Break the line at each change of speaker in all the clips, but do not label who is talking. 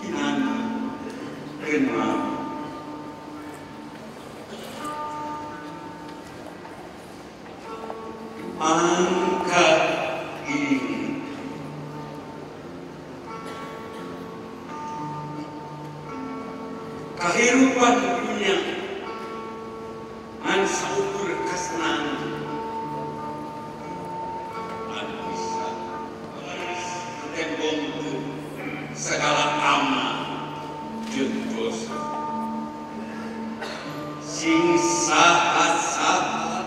Kenal angkat ini kehidupan dunia ngan saukur kasenangan anu bisa ketembongkeun segala amal jeung dosa sing saha-saha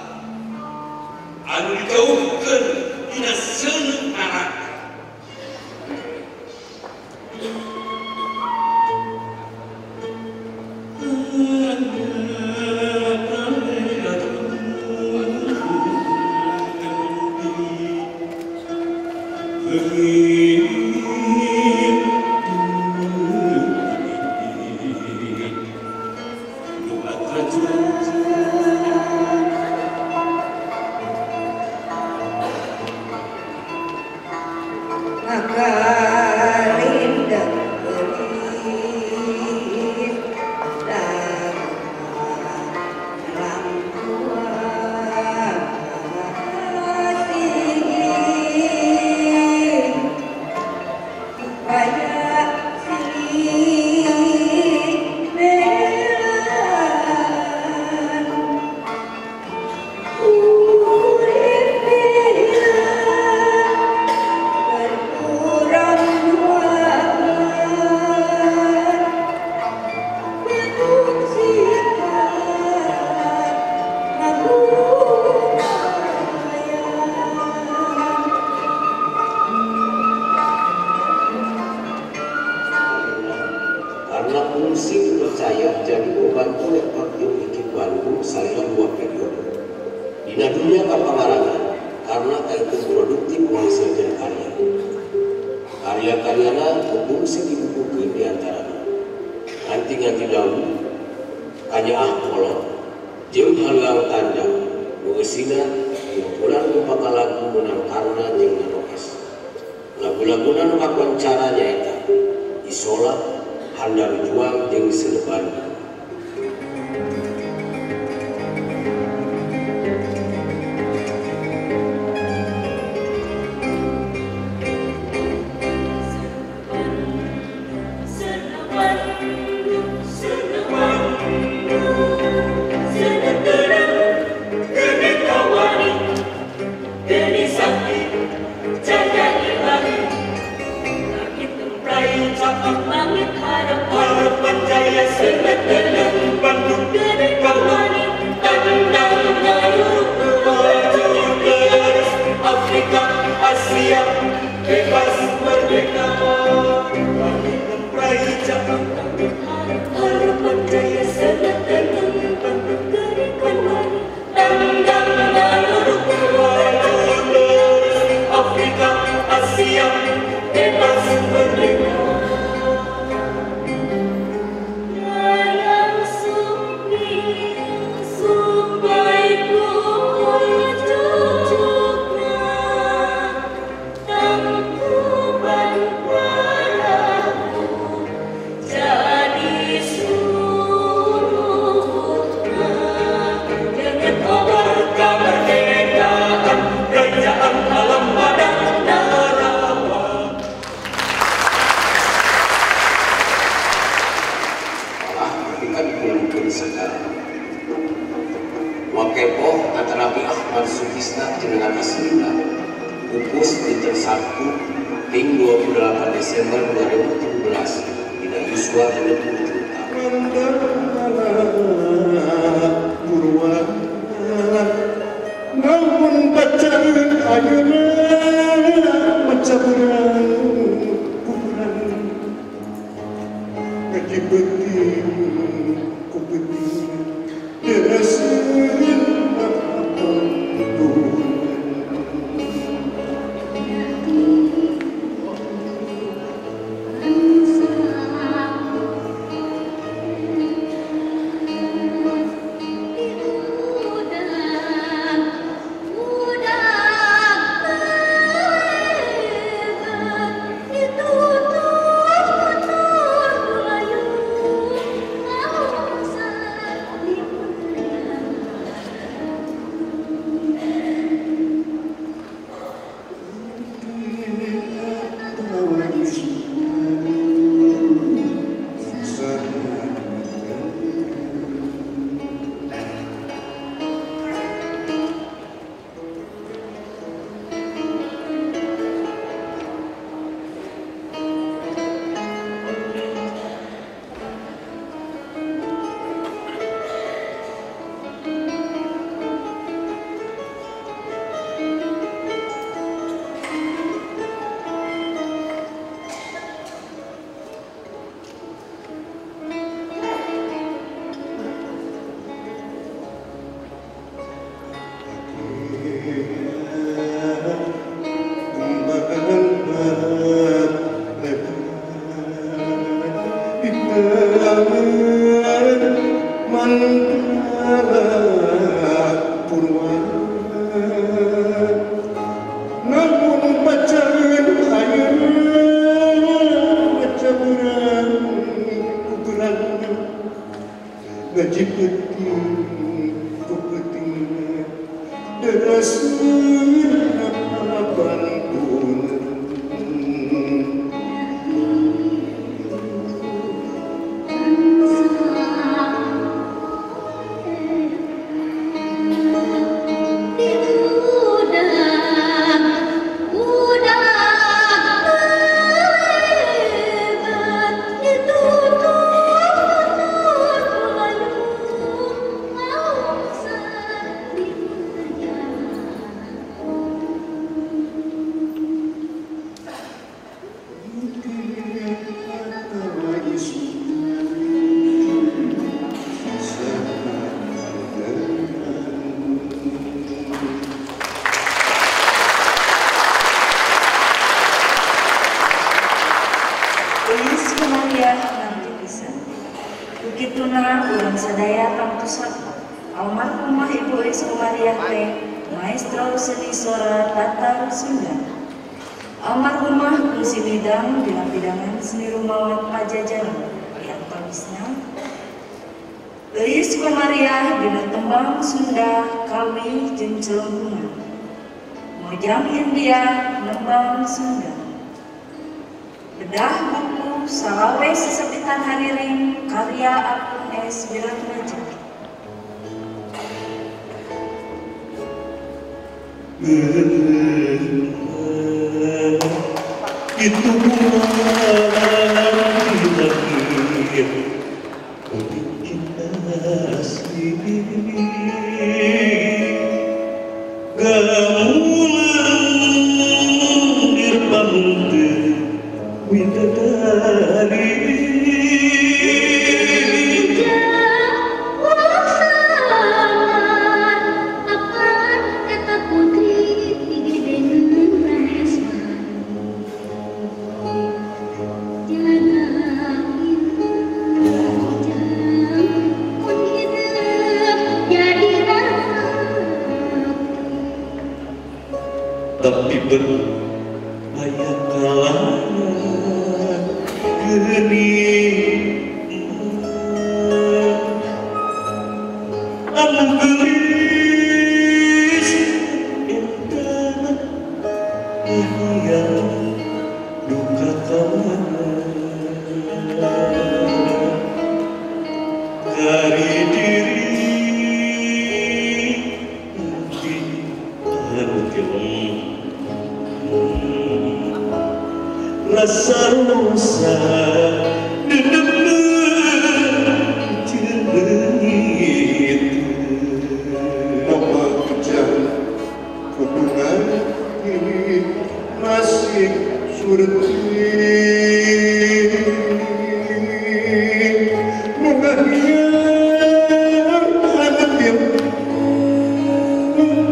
anu dijauhkeun tina seuneu neraka.
Mandala purwa namun pacaran ayeuna pacaran kuburan ngaji peuting ku peuting deraseun pantun.
Kukituna urang sadaya tangtusan almarhumah Ibu Euis Komariah teh maestro seni sora Tatar Sunda. Almarhumah kungsi midang dina pidangan seni rumawan Pajajaran di antawisna Euis Komariah dina tembang Sunda Kawi jeung Celengkungan. Mojang India nembang Sunda. Bedah buku Salawe Sesepitan Hariring karya Apung S. Wiratmaja.
Itu bulan Tapi beraya kalana geuning anu geulis eta hayang duka kawana kari diri di anu tilem rasa rosa dedemen cileungit
Mama kejam kudu ngerti nasib surti moga hiang hanetil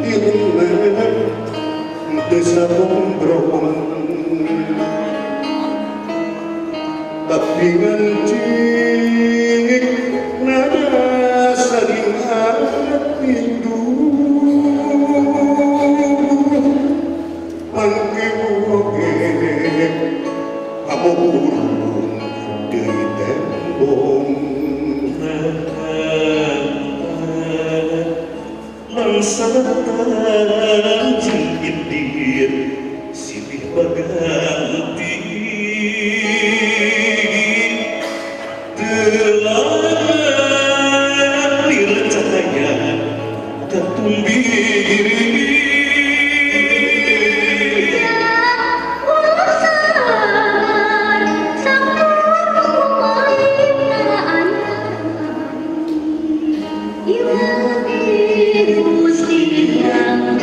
tilna teu sabombrong tapi ngancik nada saling hati duh mangke oge amurung deui tembong
mangsa jeung indir silih baganti lir cahaya katumbiri.
Gusti yang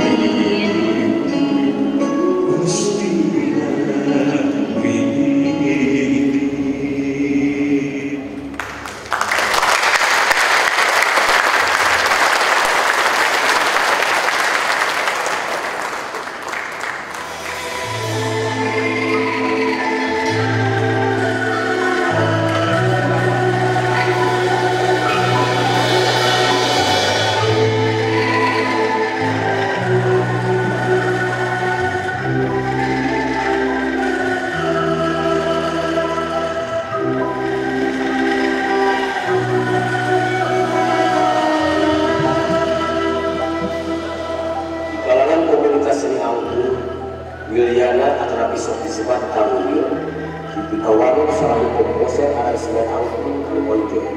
salaku komposer aransemen angklung anu monjol.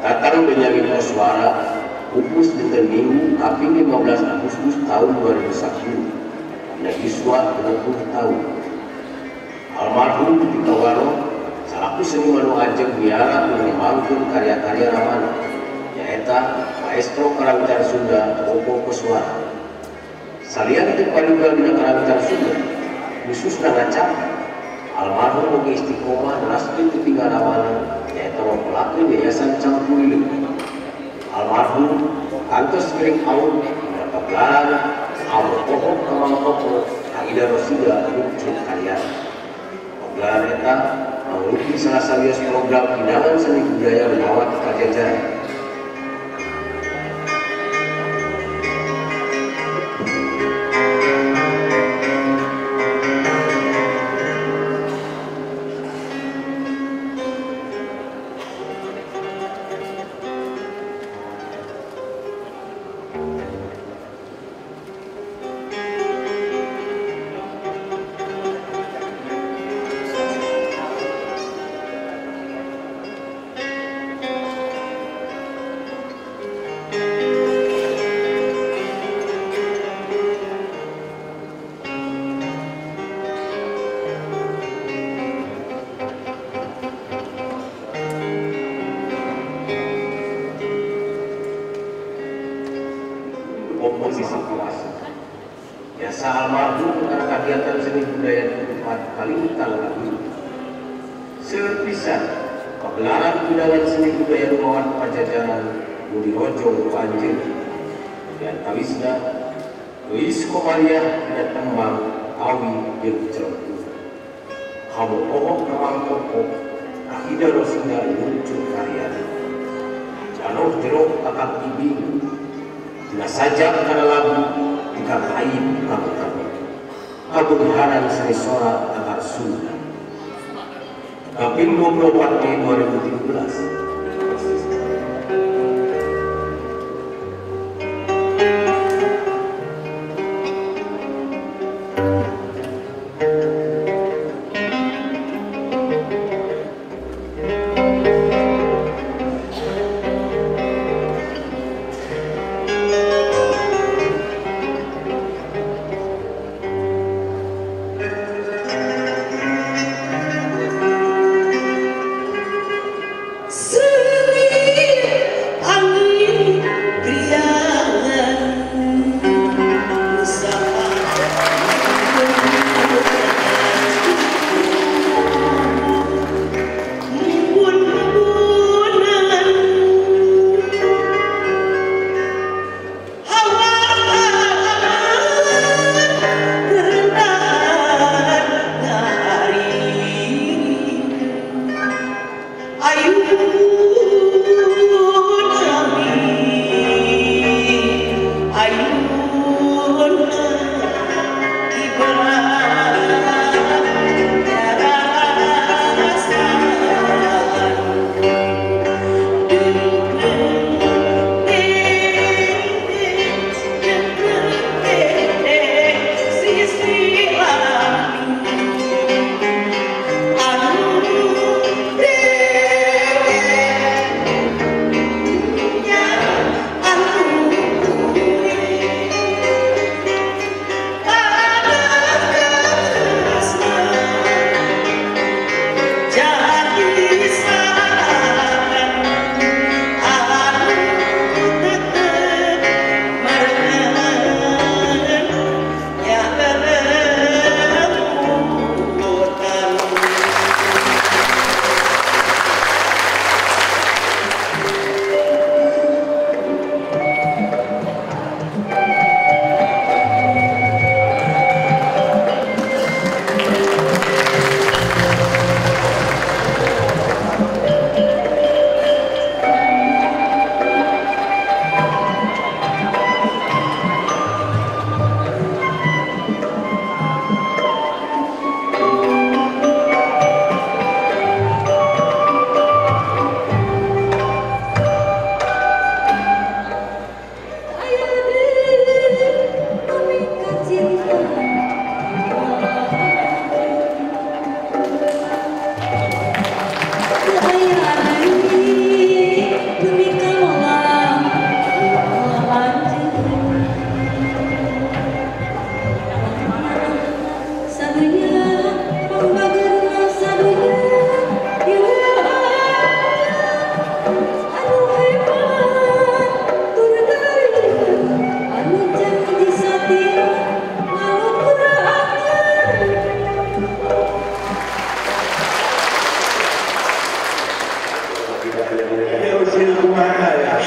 Tatang Benyamin Koswara pupus dinten Minggu kaping 15 Agustus tahun 2001 dina yuswa 60 tahun. Almarhum dipikawaro salaku seniman nu ajeg miara ngembangkeun karya-karya ramana nyaeta maestro karawitan Sunda Popo Koswara. Salian teu paduka dina karawitan Sunda khususna ngacap, almarhum oge istiqomah neraskeun titinggal ramana nyaeta mempelakeun Yayasan Cangkurileng. Almarhum kantos ngiring aun dina pagelaran Amopohok Kamangkoko Aida Rosida Nyungcung Karyana. Pagelaran eta mangrupi salah sawios program pinangan seni budaya Lumawat Pajajaran. Komposisi kuasa. Jasa almarhum karena kegiatan seni budaya 24 kali lalu. Seueur pisan pagelaran undangan seni budaya Lumawat Pajajaran nu dirojong ku anjeunna. Di antawisna Euis Komariah dina tembang Awi jeung Celengku. Hamopohok Kamangkoko Ahida Rosida Nyungcung Karyana. Janoh jerok kakang ibing dina sajak kana lagu tukang aib tukang kami. Kabeungharan Seni Sora Tatar Sunda. Kaping 24 Mei 2013.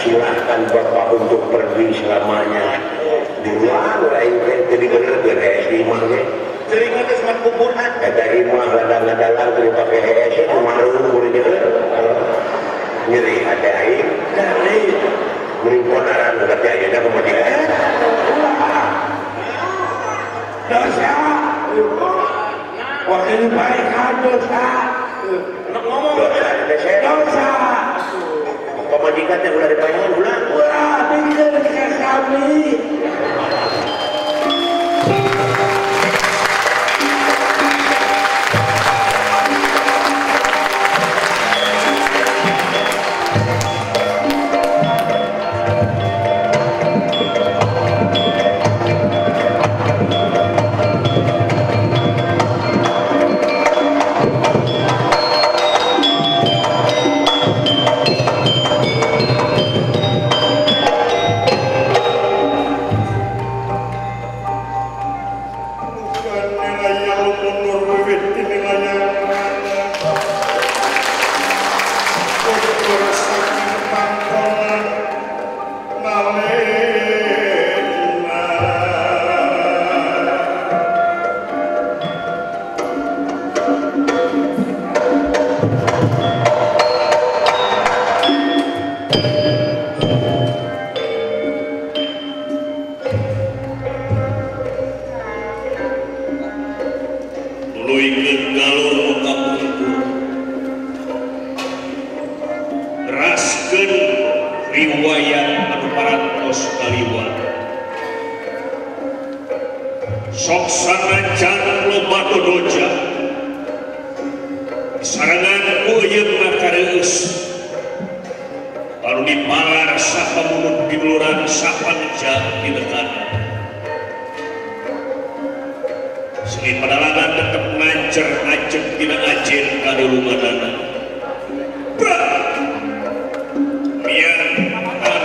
Silahkan Bapak untuk pergi selamanya. Di luar jadi bener beres di imah ge.
Sering ada semat kuburan.
Eta imah ladang-ladang teu dipake hees kumaha kuring nyeri hate aing. Kuring konaran berarti ayeuna kemudian.
Dosa. Waktu ini baik dosa.
Ngomong
dosa.
Pamajikan teh ulah dipanggil ulah.
Ulah bikeun ka kami.
Nuluykeun galur nu kapungkur. Raskeun riwayat anu parantos kaliwat. Sok sanajan loba dodoja. Sarangan ku euyeuna kareueus. Anu dipalar sapamunut diluran sapanca dinekan. Seni pedalangan tetep ngancer ajeg dina ajen kadulumanana. Biar dan makanan.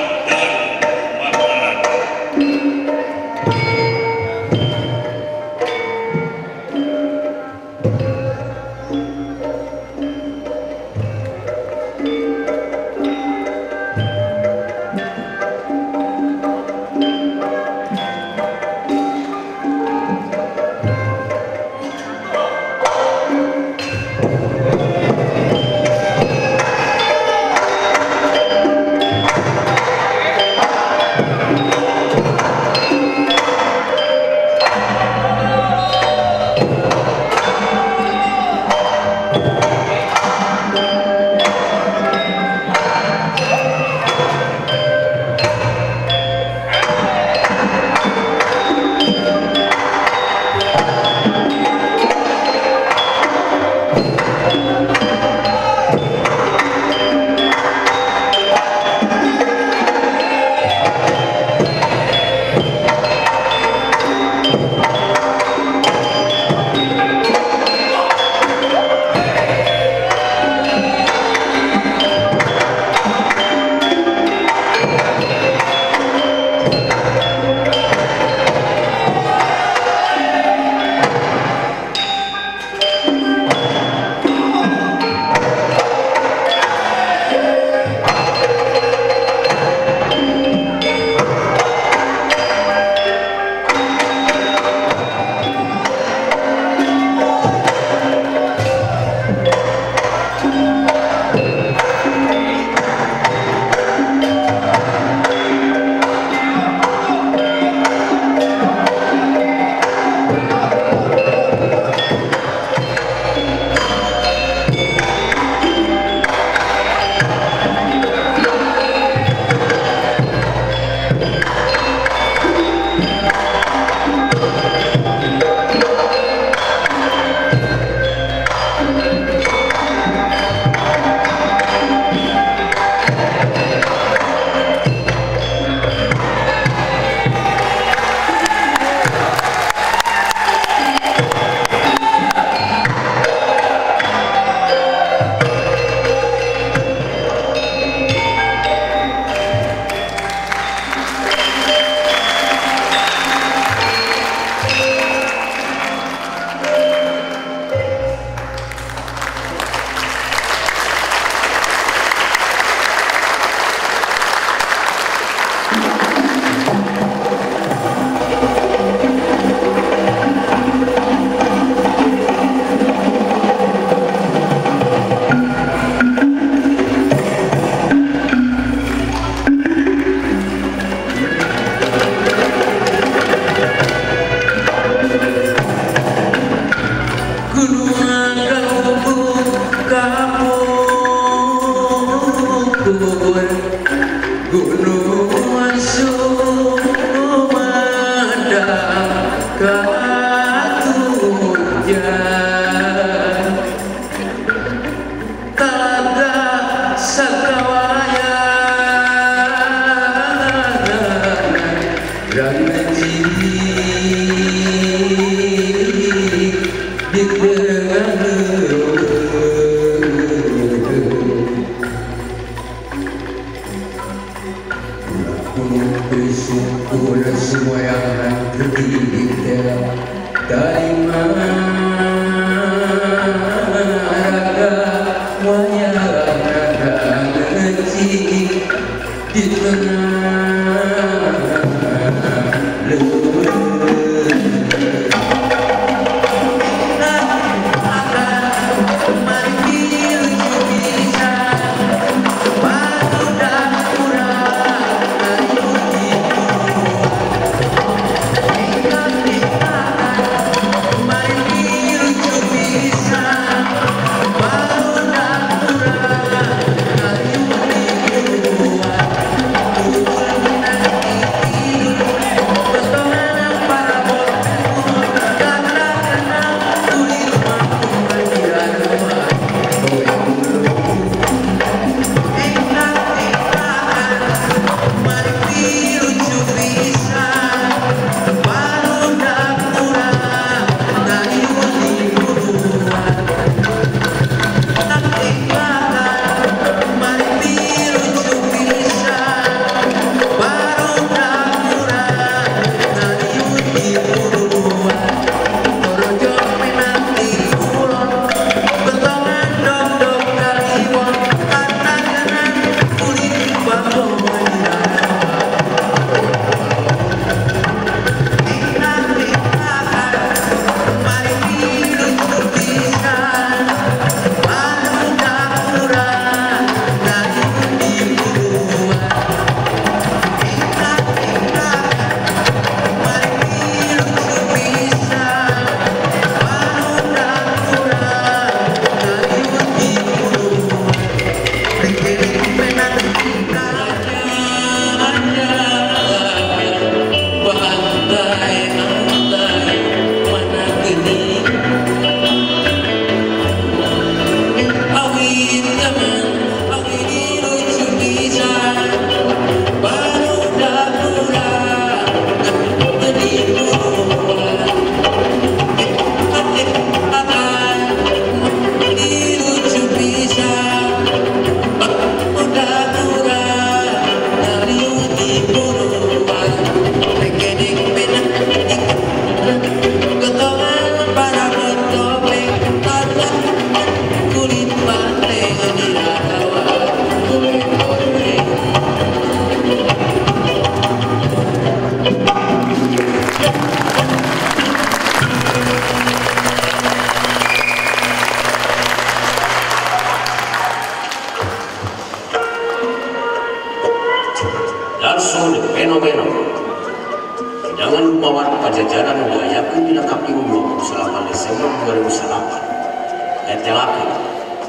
2009. Netelakeun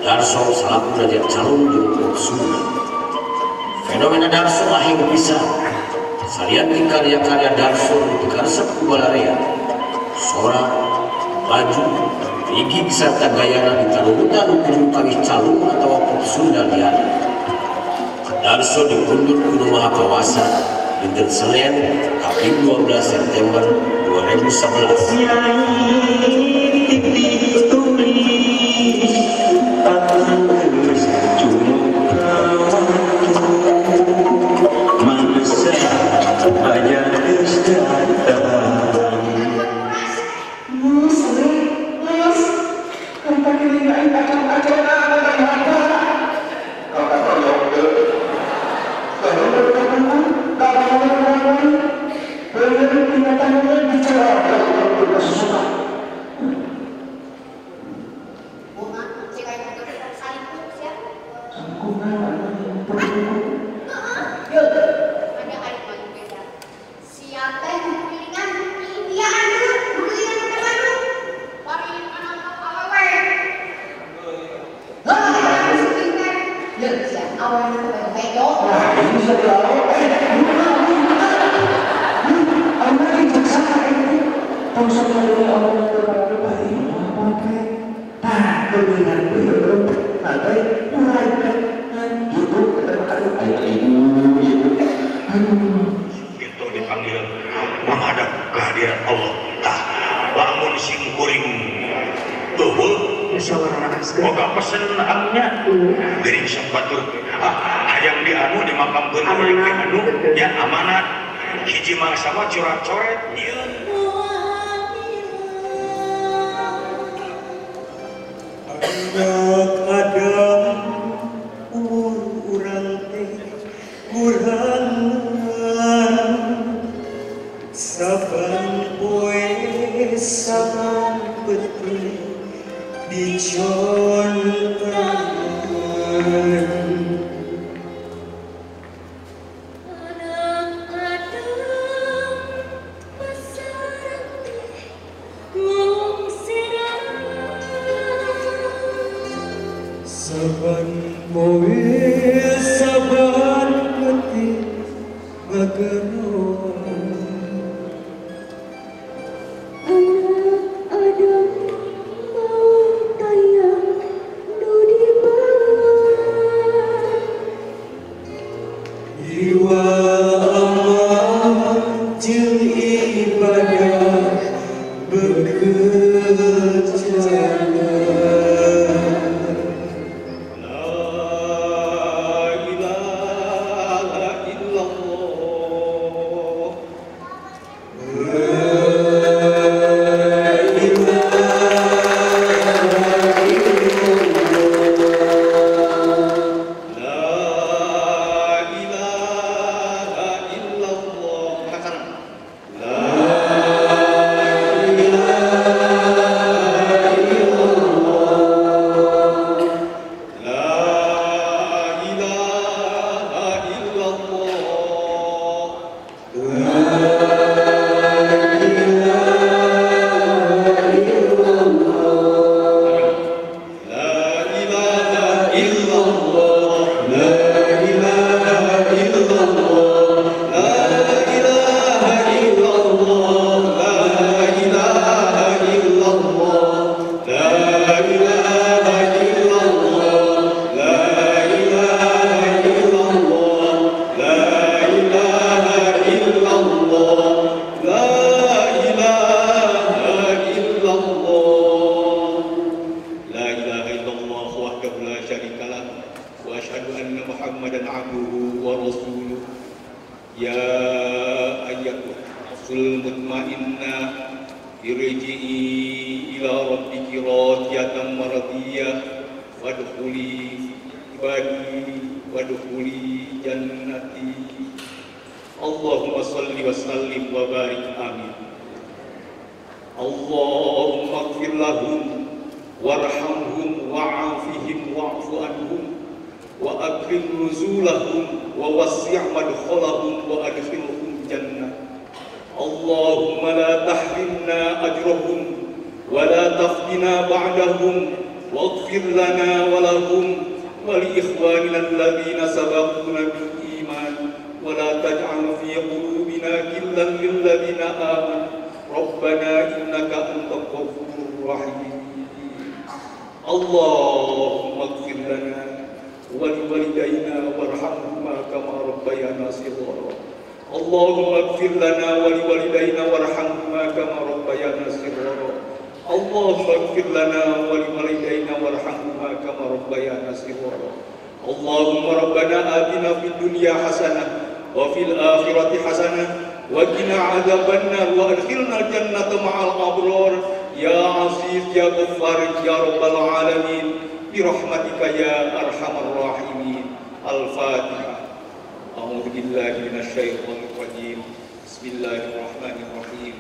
Darso salaku raja calung jeung pop Sunda. Fenomena Darso aheng pisan. Salian ti karya-karya Darso nu dikaresep ku balarea, sora, baju, gigig sarta gayana ditarurutan ku kawih calung atawa pop Sunda liana. Darso dipundur ku Nu Maha Kawasa dinten Senin kaping 12 September 2011.
Itu dipanggil menghadap kehadiran Allah. Tah, lamun sing kuring eueuh boga pesen amnya geuring sabatur hayang dianu dimakamkeun di anu nya amanat hiji mangsa mah coret-coret nyieun.
Kadang umur urang teh kurangan saban poe saban peuting dicontohan. Saban poe saban peuting bageroan.
Anak Adam mau tayang nu dibawa.
Iwa amal jeung ibadah bekerjana.
Irji'i ila rabbiki radiyatan mardiyah wadkhuli ibadi wadkhuli jannati. Allahumma salli wa sallim wa barik amin. Allahumma ighfir lahum warhamhum wa'afihim wa'fu anhum wa akrim nuzulahum wa wasi' madkhalahum wa adkhilhum jannah. Allahumma la tahrimna ajrahum
ولا تفتنا بعدهم واغفر لنا ولهم ولإخواننا الذين سبقونا بالإيمان ولا تجعل في قلوبنا غلا للذين آمنوا ربنا إنك أنت الغفور الرحيم. اللهم اغفر لنا ولوالدينا وارحمهما كما ربيانا صغارا. اللهم اغفر لنا ولوالدينا وارحمهما كما ربيانا صغارا. اللهم اغفر لنا ولوالدينا وارحمهما كما ربيانا صغارا. اللهم ربنا آتنا في الدنيا حسنة وفي الآخرة حسنة وقنا عذاب النار وأدخلنا الجنة مع الأبرار يا عزيز يا غفار يا رب العالمين برحمتك يا أرحم الراحمين. الفاتحة. أعوذ بالله من الشيطان الرجيم. بسم الله الرحمن الرحيم.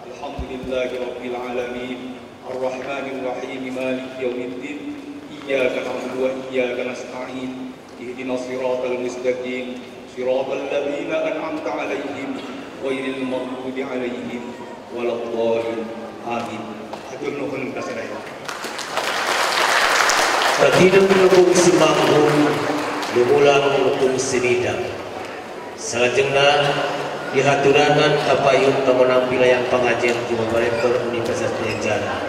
الحمد لله رب العالمين الرحمن الرحيم مالك يوم الدين إياك نعبد وإياك نستعين اهدنا الصراط المستقيم صراط الذين أنعمت عليهم غير المغضوب عليهم ولا الضالين. آمين. Hatur nuhun ka sadaya.
Sakinung lubung simanggung lumulang lubung sinidang. Salajengna dihaturanan kapayun kamonang wilayah pangajen di Bapak Rektor Universitas Padjadjaran.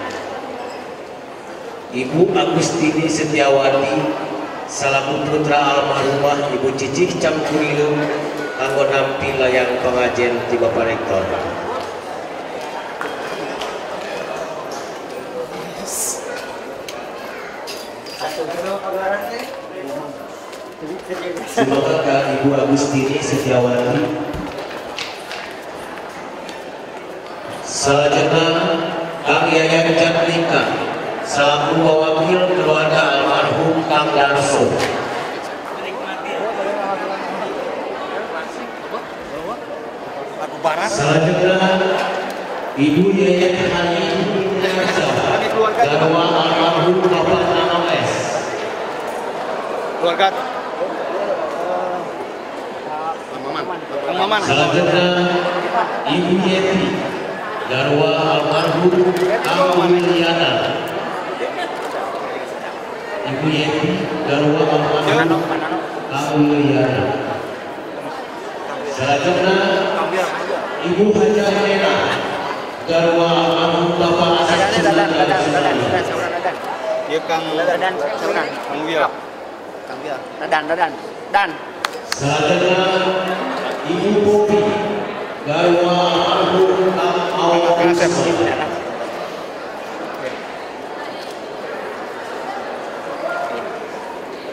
Ibu Agustini Setiawati salaku putra almarhumah Ibu Cicih Cangkurileung kanggo nampi layang pangajen di Bapak Rektor. Semoga Ibu Agustini Setiawati. Salajengna Kang Yayan Jatnika selaku wakil keluarga almarhum Kang Darso. Salajengna Ibu Yayan Hayati garwa almarhum Bapak Nano S.
Keluarga Maman.
Salajengna Ibu Yeti garwa almarhum Kang Wiliana. Ibu Yeti garwa almarhum Kang Wiliana. Salajengna Ibu Hajah Nena garwa almarhum Bapak Asep Sunardi.
Ya Kang Kang Wil.
Kang Wil. Dadan dadan. Dan.
Salajengna Ibu Popi garwa almarhum Kang Awang.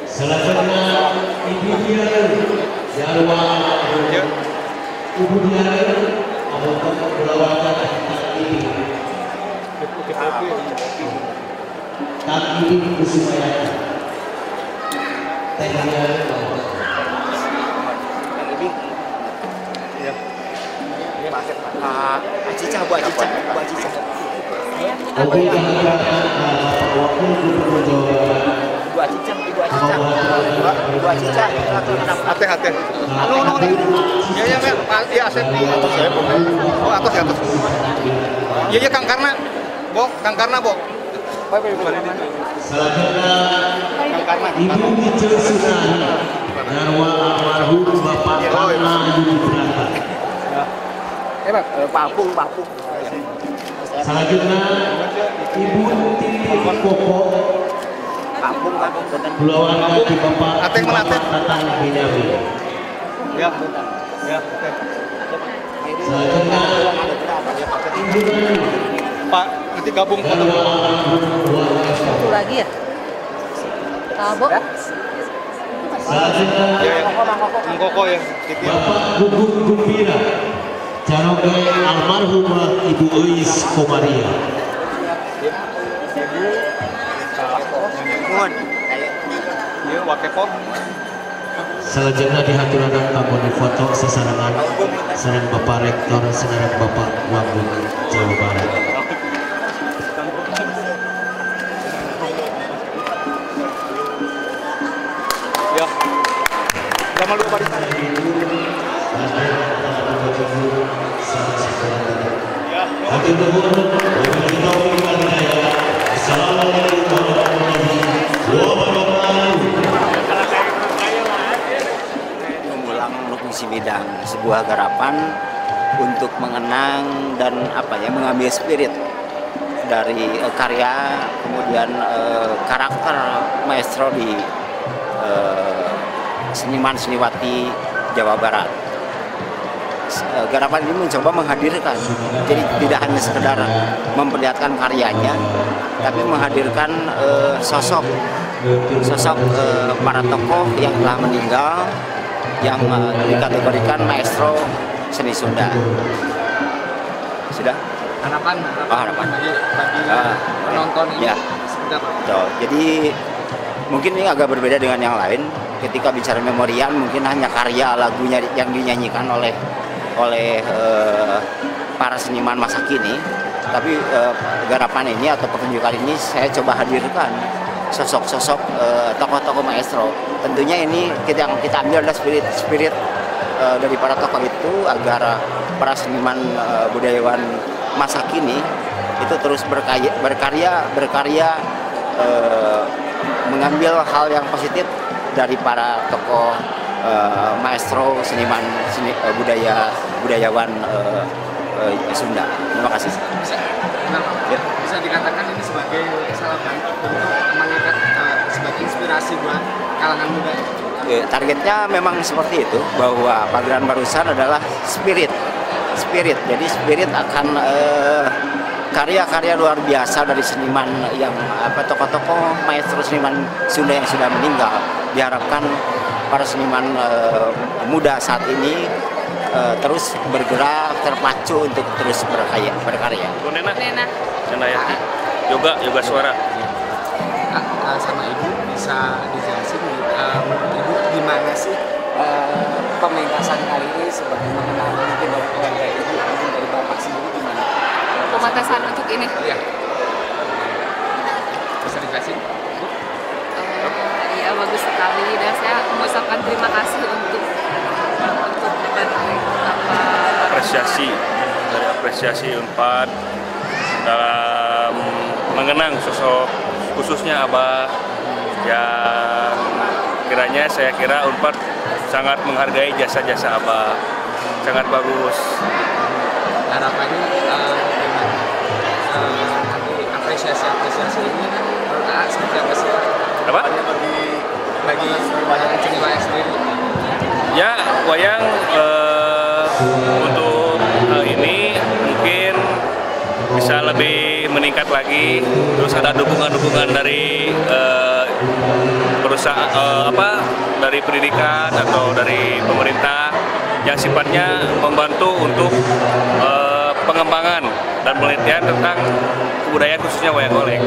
Salajengna Ibu Diare garwa almarhum Ibu Diare Abang kulawarga Takini Takini Kusumayana Teh Diare.
Pak Acicah, Bu Acicah, Bu Acicah.
Oke, Wakil Gubernur Jawa Barat.
Bu Acicah, Ibu Acicah. Bu Acicah.
Ateh, ateh. Anu, anu, ya, ya, ya, Asep. Oh, atas, ya, atas. Iya, iya, Kang Karna. Bo, Kang Karna, Bo.
Salajengna Ibu Mice Sunari garwa almarhum Bapak Karna Yudi Brata.
Papung, papung.
Selanjutnya Ibu Titi Koko
Papung, papung.
Kulawarga di Bapak Tatang Benyamin.
Ya, ya.
Selanjutnya Ibu Nani.
Pak, nanti gabung.
Satu lagi ya? Tabo.
Selanjutnya
Kang Koko ya.
Bapak Gugun Gumbira caroge almarhumah Ibu Euis Komaria. Salajengna dihaturanan kanggo difoto sasarengan sareng Bapak Rektor sareng Bapak Wagub Jawa Barat.
Ya. Lama dua barisan.
Assalamualaikum warahmatullahi wabarakatuh.
Mengulang Rukun Bidang, sebuah garapan untuk mengenang dan mengambil spirit dari karya, kemudian karakter maestro di seniman seniwati Jawa Barat. Garapan ini mencoba menghadirkan, jadi tidak hanya sekedar memperlihatkan karyanya, tapi menghadirkan sosok para tokoh yang telah meninggal, yang dikategorikan maestro seni Sunda. Sudah?
Harapan bagi penonton ini
ya.
Seperti apa?
Betul. Jadi mungkin ini agak berbeda dengan yang lain. Ketika bicara memorial, mungkin hanya karya lagunya yang dinyanyikan oleh para seniman masa kini. Tapi garapan ini atau pertunjukan ini saya coba hadirkan sosok-sosok tokoh-tokoh maestro. Tentunya ini yang kita ambil adalah spirit dari para tokoh itu, agar para seniman budayawan masa kini itu terus berkarya, mengambil hal yang positif dari para tokoh maestro seniman budayawan Sunda. Terima kasih.
Bisa dikatakan ini sebagai salah satu untuk mengangkat sebagai inspirasi buat kalangan muda.
Ya, targetnya memang seperti itu, bahwa pagelaran barusan adalah spirit. Jadi spirit akan karya-karya luar biasa dari seniman yang tokoh-tokoh maestro seniman Sunda yang sudah meninggal. Diharapkan para seniman muda saat ini terus bergerak, terpacu untuk terus berkarya.
Bu Nena, Nena ya, yoga suara.
Sama Ibu bisa dijelasin menurut Ibu gimana sih pementasan kali ini sebagai mengenang mungkin dari keluarga Ibu, mungkin dari Bapak sendiri gimana?
Pementasan untuk ini?
Iya. Bisa dijelasin?
Iya, bagus sekali, dan saya mengucapkan terima kasih untuk
apresiasi dari apresiasi Unpad dalam mengenang sosok khususnya Abah yang kiranya saya kira Unpad sangat menghargai jasa-jasa Abah, sangat bagus.
Harapannya dengan nanti apresiasi ini menurut AA seperti apa sih?
Apa?
Bagi seni wayang sendiri.
Ya, wayang untuk hal ini mungkin bisa lebih meningkat lagi. Terus ada dukungan-dukungan dari perusahaan dari pendidikan atau dari pemerintah yang sifatnya membantu untuk pengembangan dan penelitian tentang kebudayaan khususnya wayang golek.